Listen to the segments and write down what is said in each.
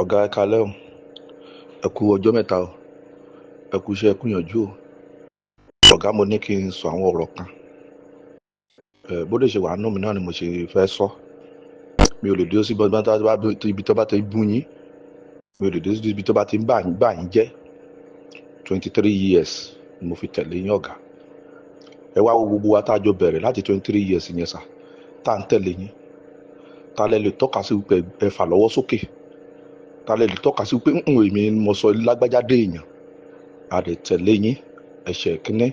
Ọ̀gá, ẹ káalẹ́ o. Ẹ kú ọjọ́ mẹ́ta o. Ẹ kú iṣẹ́, ẹ kú ìyànjú o. Ọ̀gá, mo ní kí n sọ àwọn ọ̀rọ̀ kan. Bó dẹ̀ ṣe wà nínú mi náà ni mo ṣe fẹ́ sọ. Mi ò lè dúró sí ibi tó bá ti bú yín. Mi ò lè dúró sí ibi tó bá ti ń bà yín jẹ́. 23 years ni mo fi tẹ̀lé yín, ọ̀gá. Ẹ wá wo gbogbo wa tá a jọ bẹ̀rẹ̀ láti 23 years yẹn sà, tá à ń tẹ̀lé yín. Ta lẹ lè tọ́ka sí wípé ẹ fà lọ́wọ́ sókè? Ta lẹ lè tọ́ka sí wípé ń èmi ni mo sọ lágbájá dé èèyàn? A lè tẹ̀lé yín ẹ̀ṣẹ̀ kínní,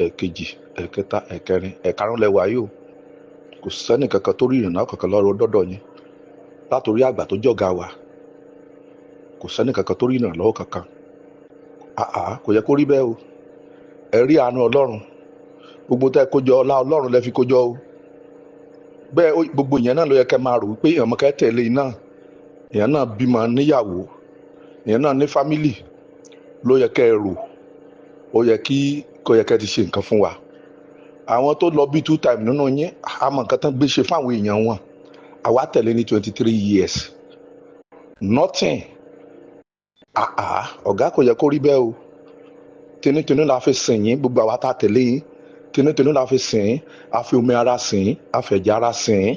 ẹ̀kejì, ẹ̀kẹta, ẹ̀kẹrin, ẹ̀karùn lẹ́wà yìí o. Kò sẹ́nì kankan tó rí ìrìnà kankan lọ́rọ̀ dọ́dọ̀ yín. Látòrí àgbà tó jọ̀gá wa, kò sẹ́nì kankan tó rí ìrànlọ́wọ́ kankan. Àà, kò yẹ kó rí bẹ́ẹ̀ o. Ẹ rí àánú Ọlọ́run. Gbogbo tẹ́ kó jọ, ọlá Ọlọ́run lẹ fi kó jọ o. Bẹ́ẹ̀ gbogbo ìyẹn náà ló yẹ kẹ́ máa rò wípé èèyàn mọ̀kẹ́ tẹ̀lé iná. Èèyàn náà bímọ níyàwó, èèyàn náà ní family ló yẹ kẹ́ ẹ rò. Ó yẹ kí kó yẹ kẹ́ ti ṣe nǹkan fún wa. Àwọn tó lọ bí two time nínú yín, àmọ́ nǹkan tán gbé ṣe fáwọn èèyàn wọn. Àwa tẹ̀lé ní 23 years. Nothing. Àà, ọ̀gá, kò yẹ kó rí bẹ́ẹ̀ o. Tinútinú la fi sìn yín, gbogbo àwa tá a tẹ̀lé yín. Tinútinú la fi sìn yín, a fi omi ara sìn yín, a fẹ̀jẹ̀ ara sìn yín,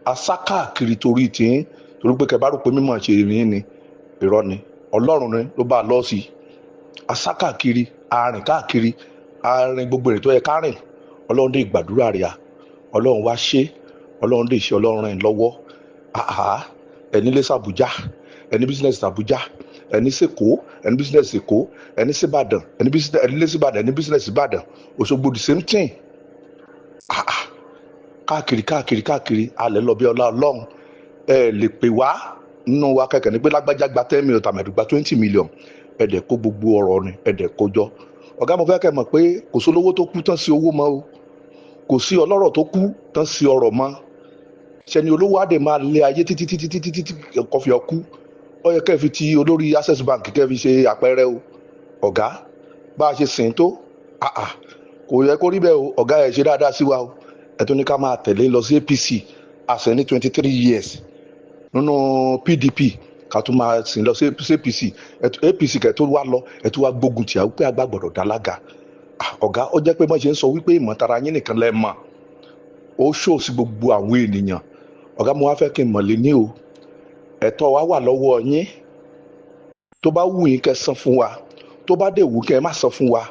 a sá káàkiri torí tiyín, torí pé kẹ́ bá rò pé mímọ̀ ṣe yín ni, irọ́ ni. Ọlọ́run ni ló bá a lọ sí. A sá káàkiri, a rìn káàkiri, a rìn gbogbo èrè tó yẹ ká rìn. Ọlọ́run dé gbàdúrà rẹ̀ a. Ọlọ́run wá ṣe, Ọlọ́run dé ṣe, Ọlọ́run ràn yín lọ́wọ́. Àhá, ẹni lé sí Àbújá, ẹni business Àbújá, ẹni sèkó, ẹni business Èkó, ẹni síbàdàn, ẹni business, ẹni lé síbàdàn, ẹni business Ìbàdàn, Òṣogbo, the same thing. Àhá, káàkiri, káàkiri, káàkiri, alẹ́ lọ bí ọlá Ọlọ́run. Ẹ lè pè wá nínú wa kẹ̀kẹ́ ní pé lágbájá gba 10 million, tàmẹ̀dù gba 20 million. Ẹ dẹ̀ kó gbogbo ọ̀rọ̀ ni, ẹ dẹ̀ kó jọ. Ọ̀gá, mo fẹ́ kẹ́ mọ̀ pé kò sólówó tó kú tán sí owó mọ́ o. Kò sí ọlọ́rọ̀ tó kú tán sí ọrọ̀ mọ́. Ṣẹni olówó á dẹ̀ máa lé ayé títí títí títí títí kọfí ọkú. Ó yẹ kẹ́ fi ti olórí Access Bank kẹ́ fi ṣe àpẹẹrẹ o. Ọ̀gá, bá a ṣe sìn tó, àà, kò yẹ kó rí bẹ́ẹ̀ o. Ọ̀gá, ẹ̀ ṣe dáadáa sí wa o. Ẹ̀ tún ní ká máa tẹ̀lé lọ sí APC, àṣẹ ní 23 years nínú PDP, ká tún máa sìn lọ sí APC. APC kẹ́ tó wá lọ, ẹ̀ tún wá gbógun tì á wípé àgbà gbọ́dọ̀ dálága. Ọ̀gá, ó jẹ́ pé bọ́n ṣe ń sọ wípé ìmọ̀tara yín nìkan lẹ́ mọ̀, ó ṣò sí gbogbo àwọn ènìyàn. Ọ̀gá, mo wá fẹ́ kí n mọ̀ lé ní o. Ẹ̀tọ́ wa wà lọ́wọ́ yín. Tó bá wù yín kẹ́ san fún wa, tó bá dé wù kẹ́ má san fún wa,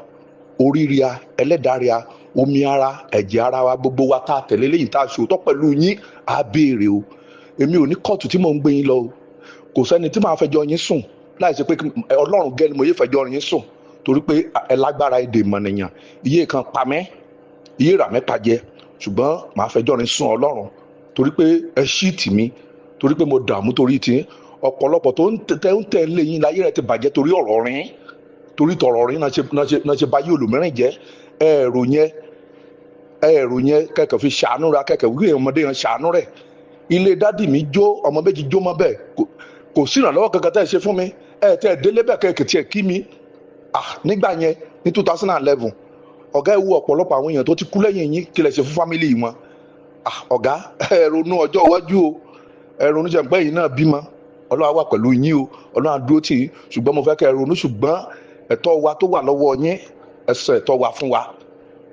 oríire a, ẹlẹ́dàá a, omi ara, ẹ̀jẹ̀ ara wa, gbogbo wa tá a tẹ̀lé lẹ́yìn tá a ṣòótọ́ pẹ̀lú yín, á béèrè o. Èmi ò ní kóòtù tí mò ń gbé yín lọ o. Kò sẹ́ni tí màá fẹjọ́ yín sùn láì ṣe pé Ọlọ́run gẹ́ ni mo yé fẹjọ́ yín sùn, torí pé ẹ lágbára èdè mọ̀nìyàn iye kan pa mẹ́, iye rà mẹ́ pàjẹ́, ṣùgbọ́n màá fẹjọ́ yín sùn Ọlọ́run, torí pé ẹ ṣí tì mí, torí pé mo dààmú torí tí ọ̀pọ̀lọpọ̀ tó ń tẹ́ ń tẹ̀lé yín láyé rẹ̀ ti bàjẹ́ torí ọ̀rọ̀ rin, torí tọ̀rọ̀ rin náà ṣe báyé olùmíràn jẹ́. Ẹ̀rù yẹn, ẹ̀rù yẹn kẹ̀kẹ́ fi ṣàánú ra kẹ̀kẹ́ wí ọmọdé yẹn ṣàánú rẹ̀. Ilé daddy mi jó, ọmọ méjì jó mọ́ bẹ́ẹ̀. Kò sí ìrànlọ́wọ́ kankan tẹ́ ẹ ṣe fún mi. Ẹ tẹ́ ẹ délé bẹ́ẹ̀ kẹ̀kẹ́ tiẹ̀ kí mi. Ah, nígbà yẹn ní 2011, ọ̀gá, ẹ wo ọ̀pọ̀lọpọ̀ àwọn èèyàn tó ti kú lẹ́yìn yín, kí lẹ ṣe fún family wọn? Ah, ọ̀gá, ẹ ronú ọjọ́ iwájú o. Ẹ ronú jẹ́ pé ẹ̀yin náà bímọ. Ọlọ́run wà pẹ̀lú yín o, Ọlọ́run á dúró tì yín, ṣùgbọ́n mo fẹ́ kẹ́ ẹ ronú. Ṣùgbọ́n ẹ̀tọ́ wa tó wà lọ́wọ́ yín, ẹ sọ ẹ̀tọ́ wa fún wa,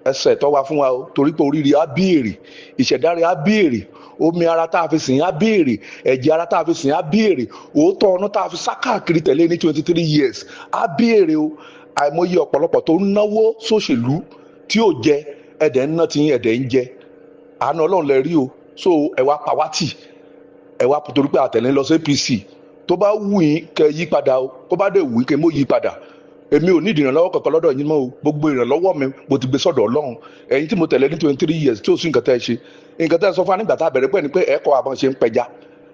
ẹ sọ ẹ̀tọ́ wa fún wa o, torí pé oríire á béèrè, ìṣẹ̀dá rẹ̀ á béèrè, omi ara tá a fi sìn á béèrè, ẹ̀jẹ̀ ara tá a fi sìn á béèrè, òótọ́ ọ̀nà tá a fi sá káàkiri tẹ̀lé ní 23 years á béèrè o. Àìmọye ọ̀pọ̀lọpọ̀ tó ń náwó sóṣèlú tí ò jẹ, ẹ̀dẹ̀ ń ná tí ẹ̀dẹ̀ ń jẹ. Àánú Ọlọ́run lẹ rí o. So ẹ wá pa wá tì, ẹ wá torí pé àtẹ̀lé lọ sí APC. Tó bá wù yín kẹ́ yí padà o, tó bá dé wù yín kẹ́ mọ́ yí padà, èmi ò ní ìrànlọ́wọ́ kankan lọ́dọ̀ yín mọ́ o. Gbogbo ìrànlọ́wọ́ mi, mo ti gbé sọ́dọ̀ Ọlọ́run. Ẹ̀yin tí mo tẹ̀lé ní 23 years tí ò sí nǹkan tẹ́ ẹ ṣe, nǹkan tẹ́ ẹ sọ fún wa nígbà tá a bẹ̀rẹ̀ pẹ̀ ni pé ẹ kọ́ àbọ̀n ṣe ń pẹja.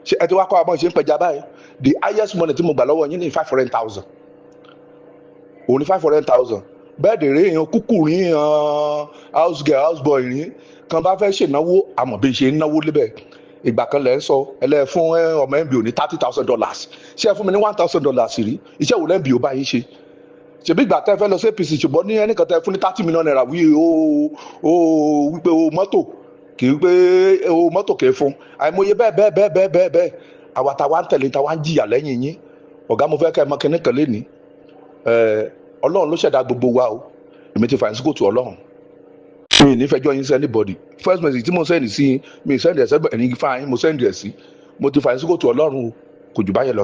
Ṣé ẹ ti wá kọ́ àbọ̀n ṣe ń pẹja báyìí? The highest money tí mo gbà lọ́wọ́ yín ní 500,000, òun ní 500,000. Bẹ́ẹ̀ dèrè èèyàn kúkú rí, house girl, house boy rí kan bá fẹ́ ṣènáwó, àmọ́ bí ṣe ń náwó lébẹ̀. Ìgbà kan lẹ́ ń sọ ẹlẹ́ fún ọmọ MBO ní $30,000. Ṣé ẹ fún mi ní $1,000 rí? Iṣẹ́ wo lẹ́ MBO bá yín ṣe? Ṣèbí ìgbà tẹ́ fẹ́ lọ sí APC, ṣùgbọ́n ní ẹnìkan tẹ́ fún ní ₦30 million wí o wípé o mọ́tò kì í pé o mọ́tò kì í fún. Àìmọye bẹ́ẹ̀ bẹ́ẹ̀ bẹ́ẹ̀ bẹ́ẹ̀ bẹ́ẹ̀ bẹ́ẹ̀. Àwa tá wa ń tẹ̀lé, tá wa ń jìyà lẹ́yìn yín. Ọ̀gá, mo fẹ́ kẹ́ ẹ mọ kinní kan lénìí. Ọlọ́run ló ṣẹ̀dá gbogbo wa o. Èmi ti fà yín sí kòtò Ọlọ́run. Mi ì ní fẹjọ́ yín sí anybody. First message tí mo send sí yín, mi ì send ẹ̀ sẹ́gbẹ̀ ní fáyín mo send ẹ̀ sí. Mo ti fà yín sí kòtò Ọlọ́run o. Kò jù báyẹn lọ sà.